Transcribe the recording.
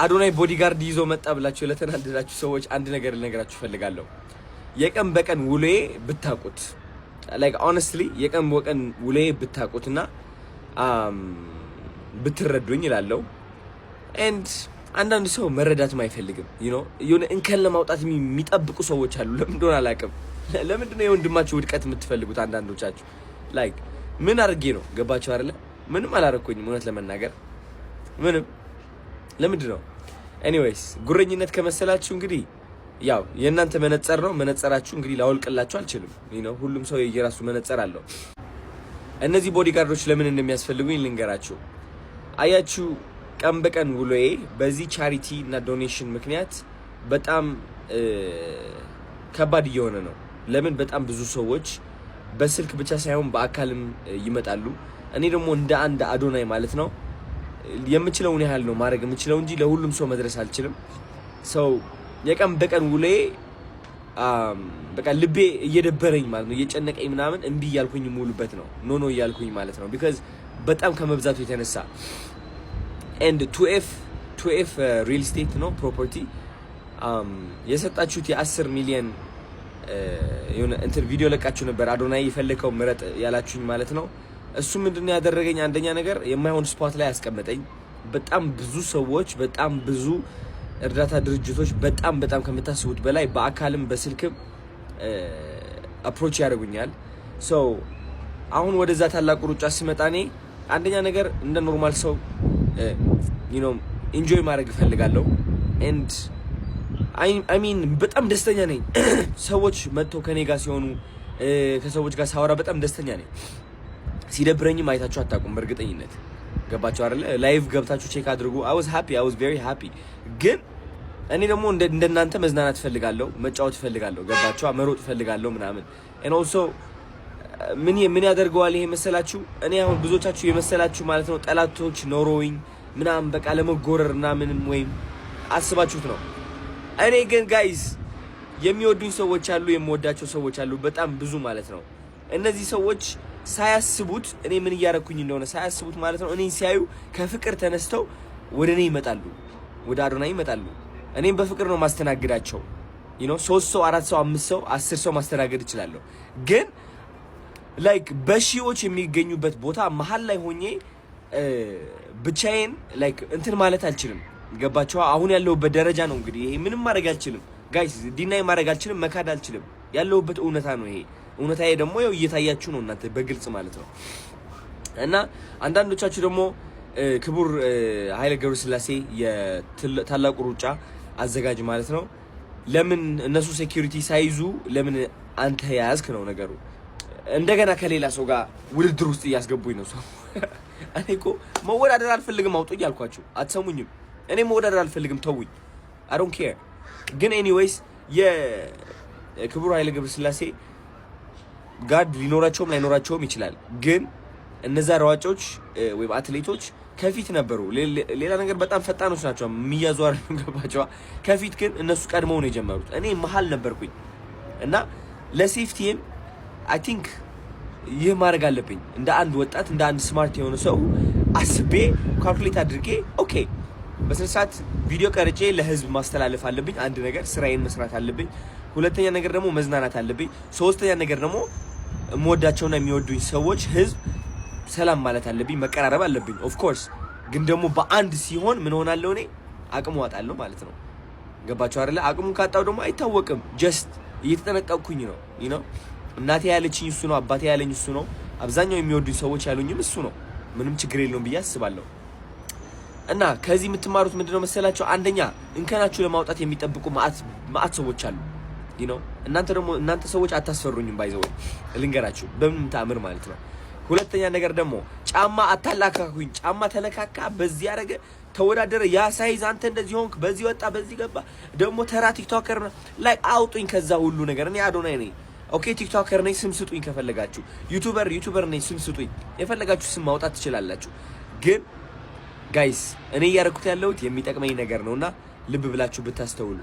አዶናይ bodyguard ይዞ መጣ ብላችሁ ለተናደዳችሁ ሰዎች አንድ ነገር ልነግራችሁ እፈልጋለሁ። የቀን በቀን ውሎዬ ብታቁት፣ like honestly የቀን በቀን ውሎዬ ብታቁትና ብትረዱኝ እላለሁ። And አንዳንድ ሰው መረዳትም አይፈልግም። የሆነ እንከን ለማውጣት የሚጠብቁ ሰዎች አሉ። ለምን እንደሆነ አላውቅም። ለምንድን ነው የወንድማችሁ ውድቀት የምትፈልጉት? አንዳንዶቻችሁ like ምን አድርጌ ነው? ገባችሁ አይደለ? ምንም አላረኩኝም፣ እውነት ለመናገር ምንም። ለምንድን ነው? Anyways ጉረኝነት ከመሰላችሁ እንግዲህ ያው የእናንተ መነጸር ነው። መነጸራችሁ እንግዲህ ላወልቅላችሁ አልችልም። ሁሉም ሰው የየራሱ መነጸር አለው። እነዚህ bodyguard ኦች ለምን እንደሚያስፈልጉኝ ልንገራችሁ። አያችሁ፣ ቀን በቀን ውሎዬ በዚህ charity እና donation ምክንያት በጣም ከባድ እየሆነ ነው። ለምን? በጣም ብዙ ሰዎች በስልክ ብቻ ሳይሆን በአካልም ይመጣሉ። እኔ ደግሞ እንደ አንድ አዶናይ ማለት ነው የምችለውን ያህል ነው ማድረግ የምችለው እንጂ ለሁሉም ሰው መድረስ አልችልም። So የቀን በቀን ውሎዬ በቃ ልቤ እየደበረኝ ማለት ነው፣ እየጨነቀኝ ምናምን እምቢ እያልኩኝ የምውልበት ነው፣ no no እያልኩኝ ማለት ነው። Because በጣም ከመብዛቱ የተነሳ። And 2F real estate ነው property የሰጣችሁት የ10 ሚሊየን የሆነ እንትን ቪዲዮ ለቃችሁ ነበር። አዶናይ የፈለከው ምረጥ ያላችሁኝ ማለት ነው። እሱ ምንድነው ያደረገኝ? አንደኛ ነገር የማይሆን spot ላይ ያስቀመጠኝ። በጣም ብዙ ሰዎች፣ በጣም ብዙ እርዳታ ድርጅቶች በጣም በጣም ከምታስቡት በላይ በአካልም በስልክም approach ያደርጉኛል። So አሁን ወደዛ ታላቁ ሩጫ ስመጣ እኔ አንደኛ ነገር እንደ normal ሰው enjoy ማድረግ እፈልጋለሁ። And I mean በጣም ደስተኛ ነኝ። ሰዎች መጥተው ከኔ ጋር ሲሆኑ፣ ከሰዎች ጋር ሳወራ በጣም ደስተኛ ነኝ። ሲደብረኝም አይታችሁ አታውቁም። በእርግጠኝነት ገባችሁ አይደለ? Live ገብታችሁ check አድርጉ። I was happy, I was very happy። ግን እኔ ደግሞ እንደናንተ መዝናናት እፈልጋለሁ፣ መጫወት እፈልጋለሁ። ገባችሁ? መሮጥ እፈልጋለሁ ምናምን። And also ምን ምን ያደርገዋል ይሄ መሰላችሁ? እኔ አሁን ብዙዎቻችሁ የመሰላችሁ ማለት ነው ጠላቶች ኖሮኝ ምናምን በቃ ለመጎረር እና ምንም ወይም አስባችሁት ነው። እኔ ግን guys የሚወዱኝ ሰዎች አሉ፣ የምወዳቸው ሰዎች አሉ፣ በጣም ብዙ ማለት ነው። እነዚህ ሰዎች ሳያስቡት እኔ ምን እያረኩኝ እንደሆነ ሳያስቡት ማለት ነው እኔን ሲያዩ ከፍቅር ተነስተው ወደ እኔ ይመጣሉ፣ ወደ አዶናይ ይመጣሉ። እኔም በፍቅር ነው ማስተናግዳቸው። ሶስት ሰው፣ አራት ሰው፣ አምስት ሰው፣ 10 ሰው ማስተናገድ እችላለሁ። ግን like በሺዎች የሚገኙበት ቦታ መሀል ላይ ሆኜ ብቻዬን like እንትን ማለት አልችልም። ገባችሁ? አሁን ያለሁበት ደረጃ ነው እንግዲህ ይሄ። ምንም ማድረግ አልችልም guys፣ deny ማድረግ አልችልም፣ መካድ አልችልም። ያለሁበት እውነታ ነው ይሄ። እውነታዬ ደግሞ ያው እየታያችሁ ነው እናንተ በግልጽ ማለት ነው። እና አንዳንዶቻችሁ ደግሞ ክቡር ኃይለ ገብረስላሴ የታላቁ ሩጫ አዘጋጅ ማለት ነው፣ ለምን እነሱ security ሳይዙ ለምን አንተ ያዝክ ነው ነገሩ። እንደገና ከሌላ ሰው ጋር ውድድር ውስጥ እያስገቡኝ ነው ሰው። እኔ እኮ መወዳደር አልፈልግም፣ አውጡኝ አልኳችሁ፣ አትሰሙኝም። እኔ መወዳደር አልፈልግም፣ ተውኝ። I don't care። ግን anyways የክቡር ኃይለ ገብረስላሴ guard ሊኖራቸውም ላይኖራቸውም ይችላል። ግን እነዛ ሯጮች ወይም አትሌቶች ከፊት ነበሩ። ሌላ ነገር በጣም ፈጣኖች ናቸው፣ የሚያዙ ገባቸዋ። ከፊት ግን እነሱ ቀድመው ነው የጀመሩት። እኔ መሀል ነበርኩኝ እና ለ safety ም I think ይህ ማድረግ አለብኝ። እንደ አንድ ወጣት፣ እንደ አንድ smart የሆነ ሰው አስቤ calculate አድርጌ okay በስነ ስርዓት ቪዲዮ ቀርጬ ለህዝብ ማስተላለፍ አለብኝ። አንድ ነገር ስራዬን መስራት አለብኝ። ሁለተኛ ነገር ደግሞ መዝናናት አለብኝ። ሶስተኛ ነገር ደግሞ የምወዳቸውና የሚወዱኝ ሰዎች ህዝብ ሰላም ማለት አለብኝ፣ መቀራረብ አለብኝ። Of course ግን ደግሞ በአንድ ሲሆን ምን ሆናለሁ? እኔ አቅሙ አጣለሁ ማለት ነው። ገባችሁ አይደለ? አቅሙን ካጣው ደግሞ አይታወቅም። Just እየተጠነቀቅኩኝ ነው። እናቴ ያለችኝ እሱ ነው። አባቴ ያለኝ እሱ ነው። አብዛኛው የሚወዱኝ ሰዎች ያሉኝም እሱ ነው። ምንም ችግር የለውም ብዬ አስባለሁ። እና ከዚህ የምትማሩት ምንድነው መሰላችሁ? አንደኛ እንከናችሁ ለማውጣት የሚጠብቁ ማአት ሰዎች አሉ። እናንተ ደግሞ እናንተ ሰዎች አታስፈሩኝም። By the way ልንገራችሁ በምንም ተአምር ማለት ነው። ሁለተኛ ነገር ደግሞ ጫማ አታላካኩኝ። ጫማ ተለካካ፣ በዚህ ያደረገ ተወዳደረ፣ ያ size፣ አንተ እንደዚህ ሆንክ፣ በዚህ ወጣ፣ በዚህ ገባ። ደግሞ ተራ TikToker like አውጡኝ ከዛ ሁሉ ነገር። እኔ አዶናይ ነኝ። Okay TikToker ነኝ፣ ስም ስጡኝ። ከፈለጋችሁ YouTuber ነኝ፣ ስም ስጡኝ። የፈለጋችሁ ስም ማውጣት ትችላላችሁ። ግን guys እኔ እያደረኩት ያለሁት የሚጠቅመኝ ነገር ነውና ልብ ብላችሁ ብታስተውሉ።